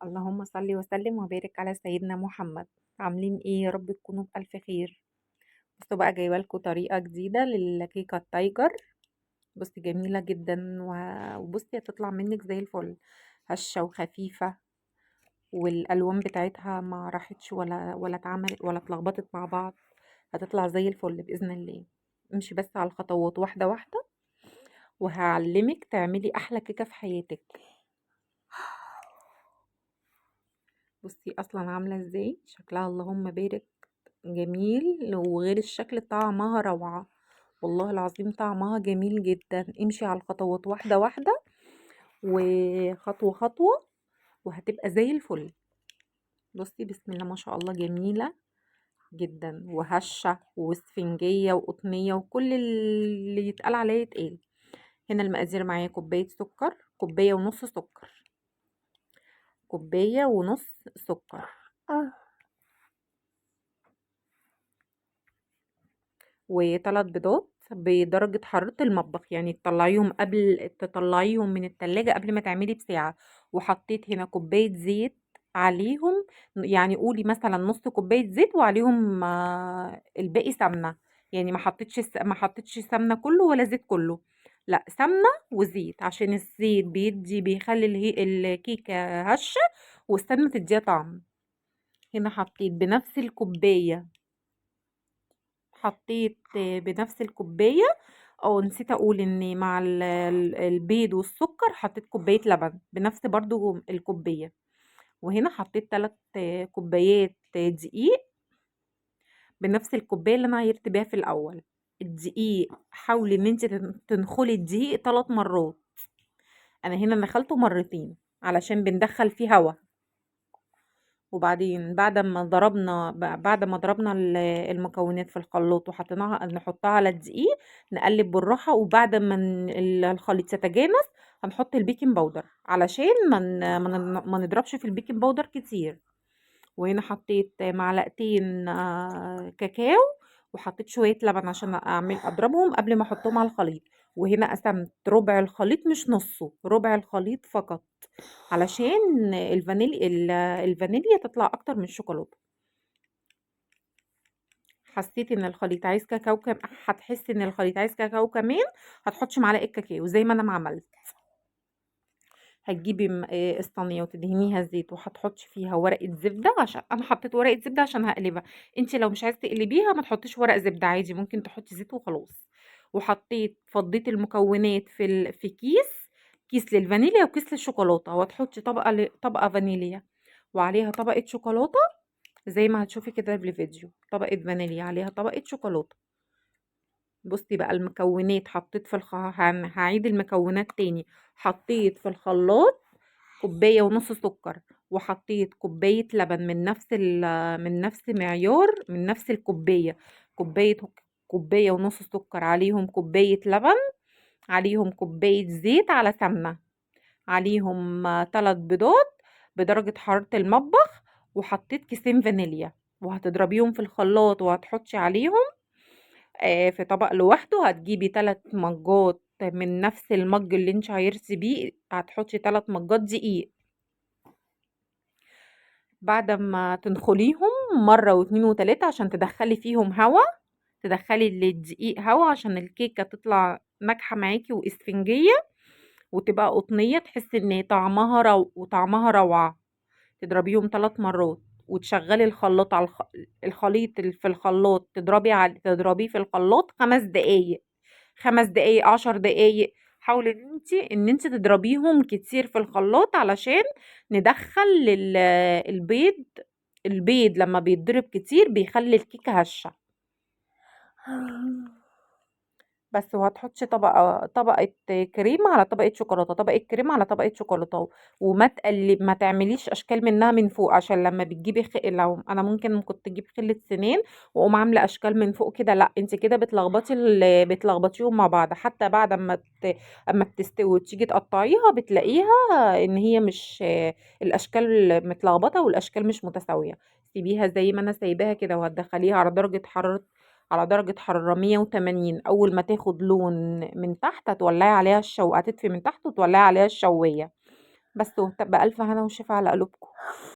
اللهم صل وسلم وبارك على سيدنا محمد. عاملين ايه؟ يا رب تكونوا بألف خير. بصوا بقى، جايبه لكم طريقه جديدة للكيكه ال tiger. بصي جميلة جدا، وبصي هتطلع منك زي الفل، هشه وخفيفة، والالوان بتاعتها ما راحتش ولا اتعملت ولا اتلخبطت مع بعض، هتطلع زي الفل باذن الله. امشي بس على الخطوات واحدة واحدة، وهعلمك تعملي احلى كيكة في حياتك. بصي اصلا عامله ازاي شكلها، اللهم بارك، جميل، وغير الشكل طعمها روعه، والله العظيم طعمها جميل جدا. امشي على الخطوات واحدة واحدة وخطوه خطوة، وهتبقى زي الفل. بصي بسم الله ما شاء الله، جميلة جدا وهشه واسفنجيه وقطنيه وكل اللي يتقال عليه يتقال. هنا المقادير معايا كوباية سكر، كوباية ونص سكر، كوباية ونص سكر، وثلاث بيضات بدرجة حرارة المطبخ، يعني تطلعيهم من التلاجة قبل ما تعملي بساعة. وحطيت هنا كوباية زيت عليهم، يعني قولي مثلا نص كوباية زيت وعليهم الباقي سمنة، يعني ما حطيتش سمنة كله ولا زيت كله، لا سمنة وزيت، عشان الزيت بيخلي الكيكة هشة، والسمنة تديها طعم. هنا حطيت بنفس الكوباية، حطيت بنفس الكوباية، او نسيت اقول ان مع البيض والسكر حطيت كوباية لبن بنفس برضو الكوباية. وهنا حطيت 3 كوبايات دقيق بنفس الكوباية اللي انا عيرت بيها في الاول. الدقيق حاولي ان انت تنخلي الدقيق 3 مرات، انا هنا نخلته مرتين علشان بندخل فيه هوا. وبعدين بعد ما ضربنا المكونات في الخلاط وحطيناها، نحطها على الدقيق، نقلب بالراحة. وبعد ما الخليط يتجانس هنحط ال baking powder علشان ما نضربش في ال baking powder كتير. وهنا حطيت معلقتين كاكاو، وحطيت شوية لبن عشان اضربهم قبل ما احطهم على الخليط. وهنا قسمت ربع الخليط، مش نصه، ربع الخليط فقط، علشان الفانيليا تطلع اكتر من الشوكولاتة. حسيت ان الخليط عايز كاكاو هتحسي ان الخليط عايز كاكاو كمان، هتحطي معلقه كاكاو زي ما انا ما عملت. هتجيبي الصينية وتدهنيها زيت، وهتحطي فيها ورقة زبدة، عشان انا حطيت ورقة زبدة عشان هقلبها. انت لو مش عايزه تقلبيها ما تحطيش ورق زبدة، عادي ممكن تحطي زيت وخلاص. فضيت المكونات في كيس للفانيليا وكيس للشوكولاته، وهتحطي طبقه فانيليا وعليها طبقه شوكولاتة زي ما هتشوفي كده في الفيديو، طبقه فانيليا عليها طبقه شوكولاتة. بصي بقى المكونات، حطيت في هعيد المكونات تاني. حطيت في الخلاط كوباية ونص سكر، وحطيت كوباية لبن من نفس من نفس معيار، من نفس الكوباية، كوباية ونص سكر، عليهم كوباية لبن، عليهم كوباية زيت على سمنة، عليهم 3 بيضات بدرجة حرارة المطبخ، وحطيت كيسين فانيليا. وهتضربيهم في الخلاط وهتحطي عليهم في طبق لوحده. هتجيبي 3 مجات من نفس المج اللي انت عايرتي بيه، هتحطي 3 مجات دقيق. بعد ما تنخليهم مرة واتنين وتلاتة عشان تدخلي فيهم هوا، تدخلي للدقيق هوا عشان الكيكة تطلع ناجحة معاكي واسفنجية وتبقى قطنية، تحسي ان طعمها وطعمها روعة. تضربيهم 3 مرات وتشغلي الخلاط على الخليط في الخلاط، تضربيه في الخلاط 5 دقايق، 5 دقايق، 10 دقايق. حاولي ان انت تضربيهم كتير في الخلاط علشان ندخل البيض. البيض لما بيتضرب كتير بيخلي الكيكة هشة بس. وهتحطي طبقة كريمة على طبقة شوكولاتة، طبقة كريمة على طبقة شوكولاتة، وما تقلب، ما تعمليش أشكال منها من فوق، عشان لما بتجيبي لو أنا ممكن كنت أجيب خلة سنان وأقوم عاملة أشكال من فوق كده، لا أنت كده بتلخبطيهم مع بعض. حتى بعد أما بتستوي وتيجي تقطعيها بتلاقيها إن هي مش الأشكال متلخبطة والأشكال مش متساوية. سيبيها زي ما أنا سايباها كده، وهتدخليها على درجة حرارة، على درجة حرارة 180. أول ما تاخد لون من تحت هتولعي عليها هتطفي من تحت وتولعي عليها الشواية. بس، وبألف هنا وشفا على قلوبكم.